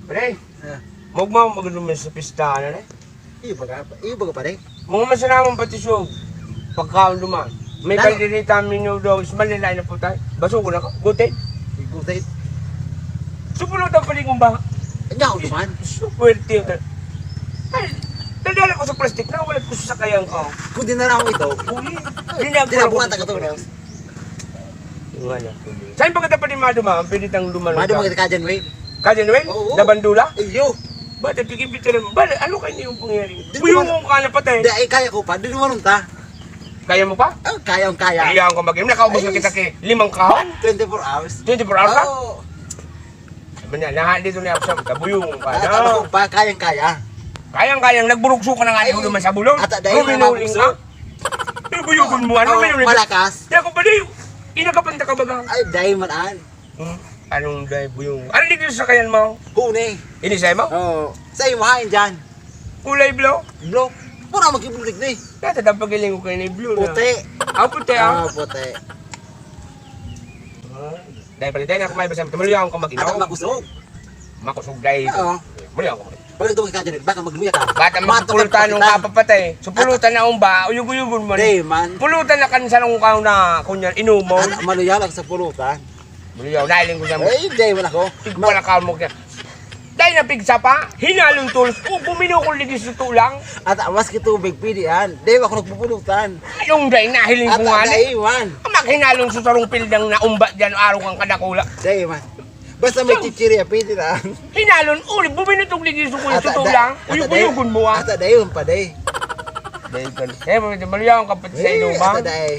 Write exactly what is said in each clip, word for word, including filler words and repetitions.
Pre, ah, magmamagod naman sa pistahan, eh. Iyo baga, iyo baga, pare? Mga masaraman pati sa pagkaon duman. May kaldereta, menudo, ismalilay na putay. Basugo na ka, gutay. Gutay. Supulo daw pali kong ba? Anya ako duman? Swerte yun. Ay, nadala ko sa plastic na, wala ko sa sakayan ko. Kung dinara mo ito, uy, hindi na ako tinabuhan ako taga to. Wala. Saan pa kita pwede maduma? Ang pwede tang duman. Maduma kita ka, John Wayne. Ka, John Wayne? Oo. Labandula? Iyo. Ba't ang piging picture mo? Bale, ano kayo yung pangyayari? Di Buyong naman mo ka na patay. Di, ay, kaya ko pa. Di naman ta. Kaya mo pa? Oh, kayang kaya. Kaya ko mag-inom. Nakaubos na Ay, kita kay limang kahon. Twenty-four hours. Twenty-four hours ka? Oo. Sabi niya, lahat dito niya sa tabuyong ka Ah, na. Tama ko pa, kayang kaya. Kayang-kayang nagburugso ka na nga Ay, yung naman sa bulong. Ata dahil Ruminuling nabugso. Ka. Yung buyugon mo, ano Oh, ba yun? Malakas. Di ako pala yung inagapan ka baga. Ay, dahil man an. Hmm? Anong dahil buyong? Ano dito sa kayan mo? Huni. Ini sa'yo mo? Oo. Sa iyo, hain dyan. Kulay blue? Blue. Pura magkibulig na eh. Kaya tadang pagiling ko kayo na yung blue na. Puti. Ah, puti ah. Ah, puti. Dahil pala, dahil ako may basa, tumuloy akong mag-inom. At makusog. Makusog dahil. Oo. Muli ako. Pag ito ka dyan, baka magluya ka. Bata Matok ka magpulutan ng pagkita. Kapapatay. Supulutan na umba, uyug-uyugon mo. Di man. Pulutan na kan sarong kaw na, kunya, inumon. Ano, maluya lang sa pulutan. Maluya, nailing ko siya mo. Eh, hindi, wala ko. Tigpalakaw mo kaya. Dahil na pigsa pa, hinalon tulos, o bumino kong ligis ito lang. At awas ki tubig, pwede yan. Di ba ako nagpupulutan? Anong dahil nahiling ko At nga na? Daiwan. Ang maghinalon sa sarong pildang na umba dyan, araw kang kadakula. Daiwan. Basta may So, chichirya, pwede na. Hinalon, uli, buminutog ligi sa kuya, Ata totoo da- lang. ata Uyog-uyogon da- mo, ah. Ata dayon pa, day. Dayon pa. Eh, maluyawan ka pati sa Eh, inuman. Ata day.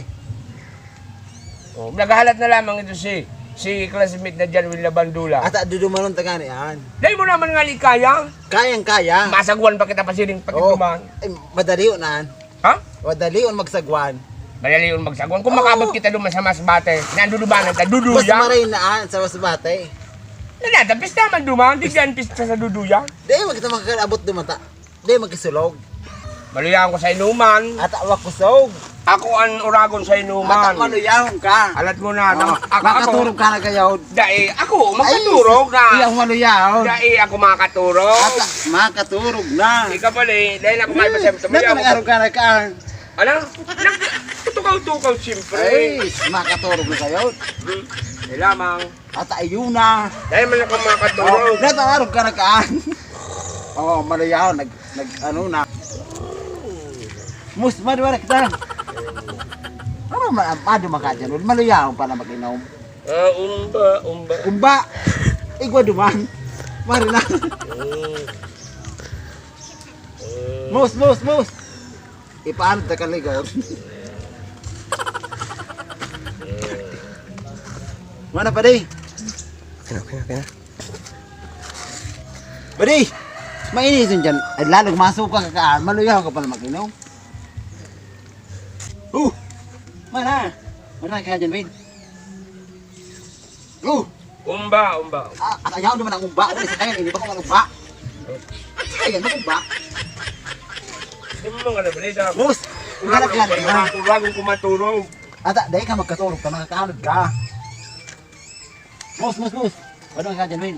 Oh, naghahalat na lamang ito si, si classmate na Janwin Labandula. Ata dudumanon ta gani, an. Dahil mo naman nga ni kaya. Kayang-kaya. Masagwan pa kita pa siring pati Oo. duman. Eh, madali yun, an. Ha? Madali yun magsagwan. Madali yun magsagwan. Kung Oo. Makabot kita duman sa Masbate, nandudubanan ta, Mas duduya. Maray na, an, sa Masbate. Nanatapis naman duman, di dyan pista sa duduya. Di, wag kita makakaabot duman ta. Di, magkisulog. Maluyahan ko sa inuman. At awak kusog. Ako ang uragon sa inuman. At maluyahon ka. Alat mo na, Oh, na, ako, makaturog ako. Ka na kayo. Dai, ako, Ay, makaturog na. Iya, maluyahon. Dai, ako makaturog. At makaturog na. Ikaw pala eh, dahil ako may Eh, masayang tumayaw. Nagkakaroon ka na ka. Ano? Nag-, tukaw-tukaw, siyempre. Ay, makaturog na kayo. Hmm. Di lamang. At ayun na. Dahil man ako makaturog. Oh, nataarog ka na kaan. Oh, maluyaw, nag, nag, ano na. Mus, madu na kita. Ano man, madu maka dyan. Maluyaw pa na mag-inom. Ah, umba, umba. Umba. Igwa duman. Mari na. Mm. Mm. Mus, mus, mus. Ipaano ta ka ligaw? Mana pa, di? Okay na, okay na, okay na. Badi! Mainit yun dyan. Ay, lalong masuka ka ka. Maluyaw ka pala mag-inom. Oh! Mana? Mana ka dyan, Win? Oh! Umba, umba. Ah, at ayaw naman ang umba. Ano sa kanya? Hindi ba ko ang umba? At sa kanya, mag-umba? Hindi mo mga nabalita. Boss! Uragon, Uragon, uragon, uragon kumaturog. Ata, dahil ka magkaturog ka, makakaanod ka. Boss, boss, boss. Ano ka dyan, Win?